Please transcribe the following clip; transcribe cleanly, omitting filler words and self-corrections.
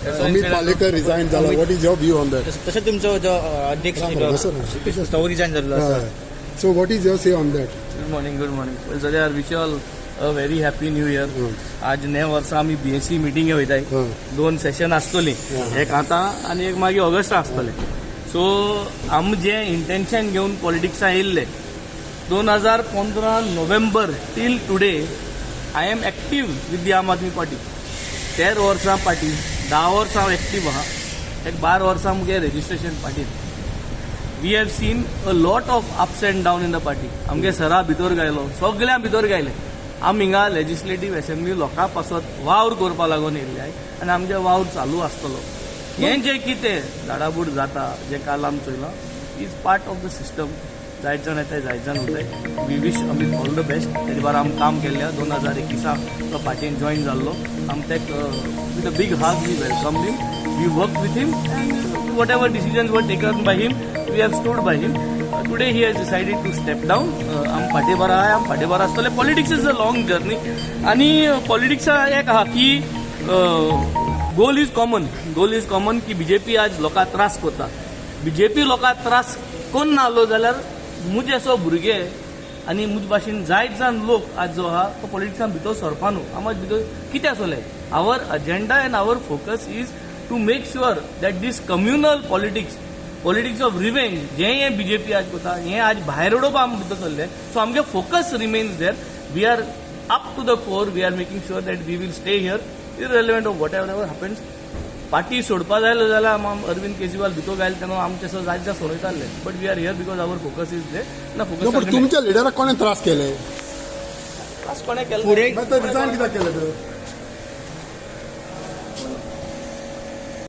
Amit Palekar resign झाला. What is your view on that? तसं तुमचो जो अध्यक्ष तो रिझाईन जाल्लो आसा. So what is your say on that? Good morning, good morning. पयलीं जाल्यार wish all a very happy new year. आज न्या वर्सा आमी बीएसी मिटींगे वयताय. दोन सेशन आसतली, एक आतां आनी एक मागीर ऑगस्टा आसतले. सो आमी जे इंटेन्शन घेवन पॉलिटिक्सा येयल्ले 2015 November till today, I am active with the Aam Aadmi Party. 13 वर्सां पार्टी, 10 वर्सां हांव एक्टीव आहा. एक 12 वर्सां मुगे registration पार्टीन. We have seen a lot of ups and down in the party. आमगे सरा भितर गायलो, सगळ्यां भितर गायले. आमी हिंगा लेजिस्लेटीव असेंब्ली लोकां पासत वावर करपा लागून येयल्ले आनी आमचे वावर चालू आसतलो. हें जें कितें झाडाबूड जाता, जें काल आमी चोयलां, is part of the system. जायत जाण येताय, जायत जाण वताय. We wish Amit all the best. तेजे बारा आमी काम केल्लें. 2021 तो पार्टीन जॉयन जाल्लो. आमी तेक with a big hug we welcome him, we work with him, and whatever decisions were taken by him, we have stood by him. Today he has decided to step down. आम फाटीं आहाय, आम फाटीं आसतले. Politics is a long journey आनी पॉलिटिक्सा एक आहा की goal is common, goal is common की बीजेपी आज लोकांक त्रास करता. बीजेपी लोकांक त्रास कोण नालो जाल्यार मुज असो भुरगे आनी मुज भाशेन जायत जाण लोक आज जो आहा तो पॉलिटिक्सान भितर सरपा न्हू. आमज भितर कितें आसलें, our agenda and our focus is to make sure that this communal politics, politics of revenge जे हें बीजेपी आज करता, हें आज भायर उडोवपा आमी भितर सरले. सो आमगे focus remains there. We are up to the core. We are making sure that we will stay here irrelevant of whatever happens. Party सोडपा जाय जाल्यार आम अरविंद केजरीवाल भितर घायल तेन्ना आमचे सो जायते सोडयताले, but we are here because our focus is there ना. पण फोकस तुमच्या लिडराक कोणें त्रास केले? त्रास कोणें केलो? फुडें मागीर रिझाईन कित्याक केलें तर?